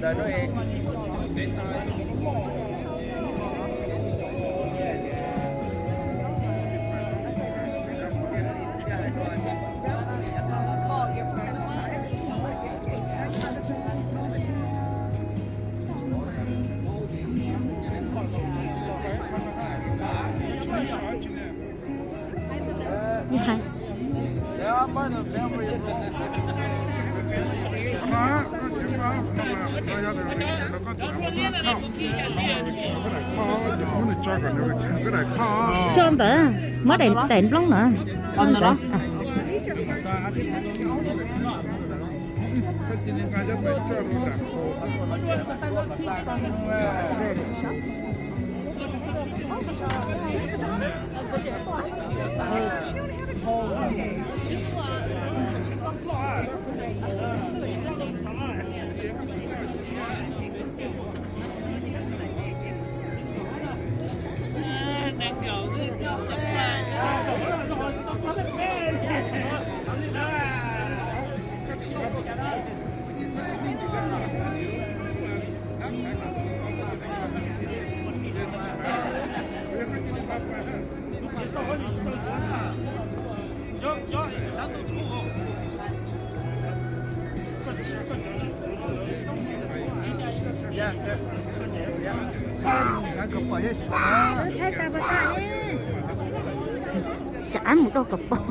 Tso ntawd, muab daim nplooj na. Tso ntawd. Tsav mus rau kom pom.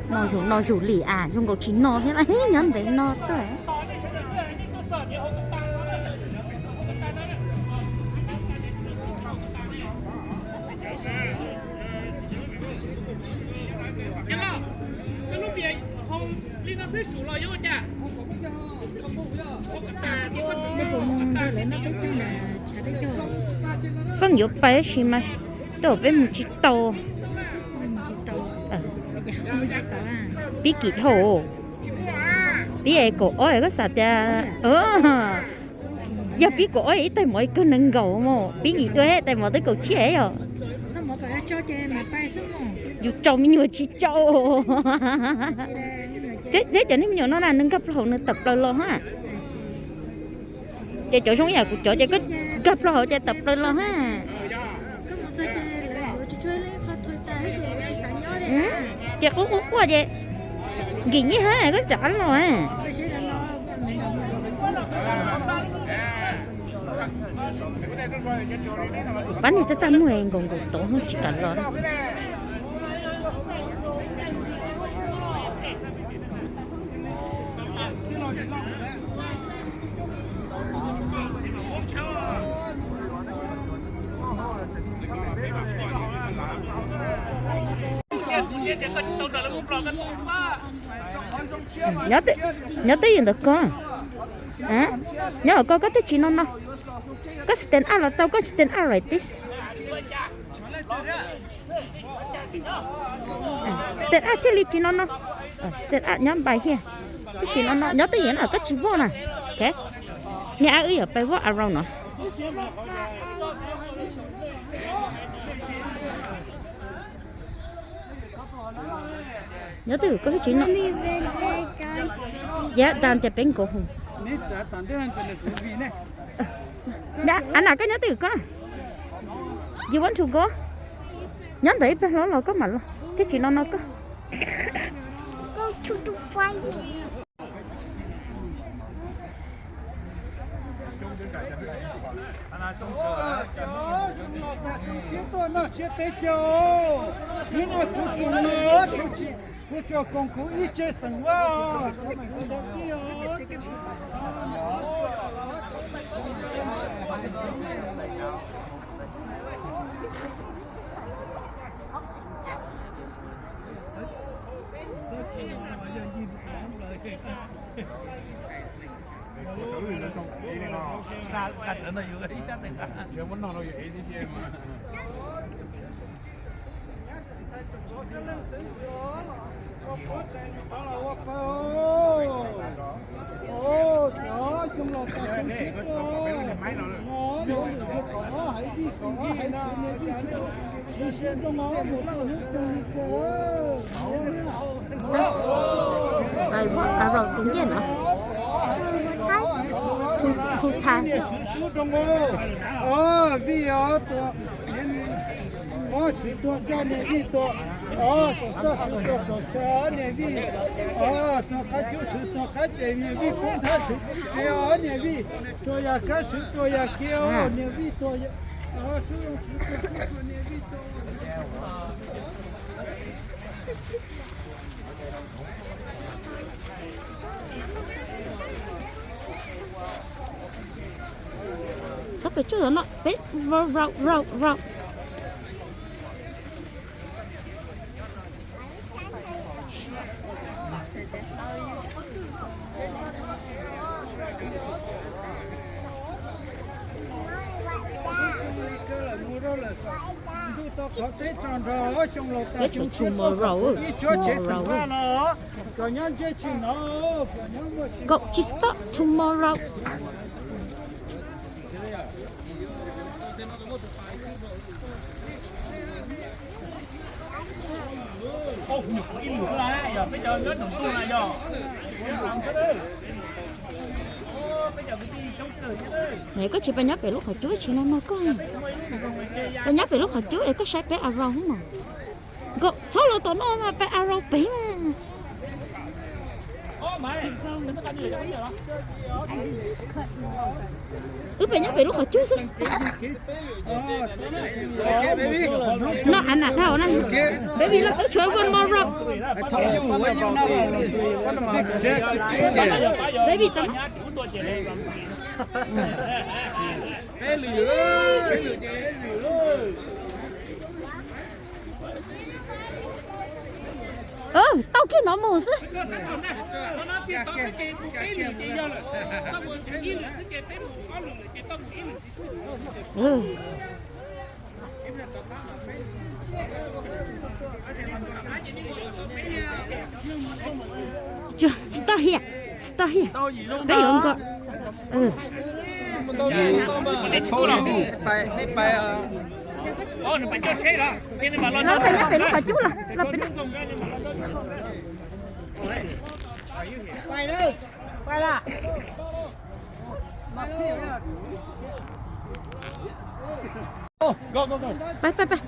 No yus no yus li as, yus nkaus tsis no thiab, nyob ntev no tag. Feej yuav pais tab sis mas tej zaum peb mus tsis tau. Pib kim dhau, pib kaum ob koj xav tias, yog pib kaum ob ib tais mov kawg nees nkaum mus, pib yim dua tais mov twb kaum tsib yom. Yus tsaus me nyuam tsis tsaus. Thiab cov niag me nyuam no na nws nkag plaub hau nws tawm plaws los ha. Ces cov zoo yam kuv cov ces koj nkag plaub hau ces tawm plaws los ha. Ces qub qub quaj ces nkim nyiaj ha koj tsav los. Pab niag txaj txaj muag nkaus nkaus tod tsis kam los. Nyob twj ywm ntawm koj. Nyob hauv koj, koj twb tsis no no. Koj stand up los tau, koj stand up like this. Stand up thiaj li tsis no no. Stand up nyob npai thiab. Twb tsis no no, nyob twj ywm no koj tsis voj na. Niag ab wb yuav pais walk around no. Nyob twj ywm koj twb tsis no. Yam tas ces peb nkaus hu. Ab na, koj nyob twj ywm koj. You want to go? Nyob ntawd ib pliag hlob los koj mam los, twb tsis no no koj. Tshiab tuaj noj tshiab peb caug, hnub no kuv tus no kuv tsuas koom kuv ib tse xeem vaj. Ai, ua rau tus ncej no. Thu, thu tha. Vij os, tus mob swv tuag coj niam vij tuag, os, saum txaj swv tuag saum txaj niam vij, os, tuag qab cub swv tuag qab ces niam vij, poob thab swv poob ces os niam vij, tuag yam kab swv tuag yam kiv os niam vij, tuag, os, sub zoo swv tuag niam vij tuag. Txhob pes tsuj no, peb rau rau rau. Peb tsum tomorrow, tomorrow. Go tsis stop tomorrow. Nws koj tsis pab nyob pem lub qhov cub tsis no no koj. Pab nyob pem lub qhov cub es koj saib peb arrow hub mas. Nkauj txhob los tom no mas peb arrow pem mas. Wb pab nyob pem lub qhov cub xwb. No, Anna dhau na. Baby, let's try one more round. I told you, why you not on this big jet? Baby, tao. Tau kiag no mus xwb. Stop here, stop here. Peb yuav nkaus. Los peb nyob pem lub qhov cub los, los peb nyob. Pab, pab, pab.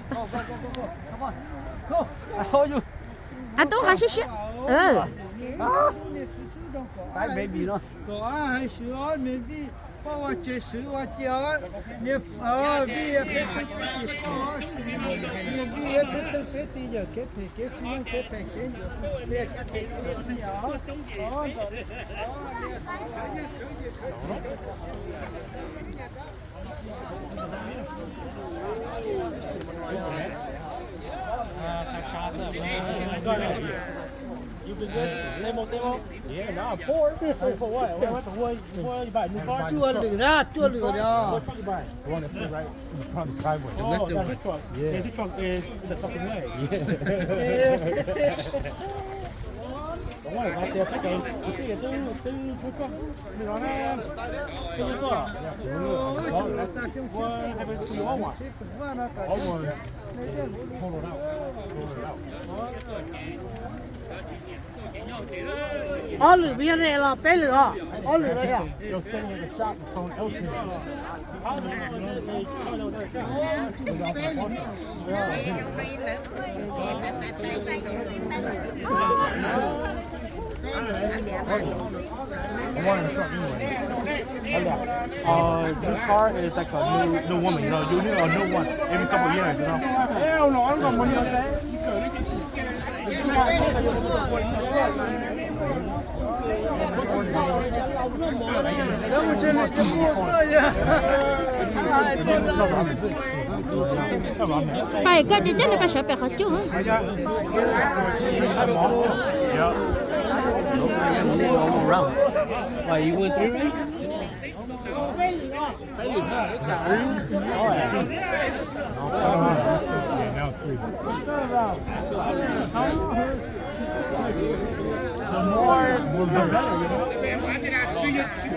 Ab tub nqa siab siab. Kom ab hais swv os, niam vij poj ua tsev swv ua cia os, niam vij peb tug peb tim poj, niam vij peb tug peb tim yawm kev phem kev tsis yoog kev phem kev ntsuam kev phem kev tsis os. You've been good? Same old, same old? Yeah, nah, poor. Poor what? What, what, what you buy? New car? Cuaj lwm na, cuaj lwm os. What truck you buy? The one that's right in front of the driveway. Oh, that's his truck. Yeah. Yeah, his truck is in the fucking way. Yeah. Ua, hais tias peb cov kwv tij twb, twb tub tsuag li no na, twb tub tsuag. Ua, hais tias tus yuav ua. Ob lwm me yog ne los peb lwm os? Ob lwm los yog? Uh, new car is like a new, new woman, you know, you need a new one every couple of years, you know? Pais koj ces coj nws pais sawv pem qhov cub. One more round. Why, you went through already?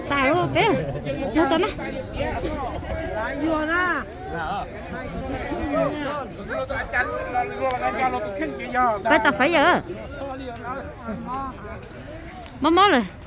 Tas lawm peb, no tau na. Peb tas faiv yawm. Mob mob lawm.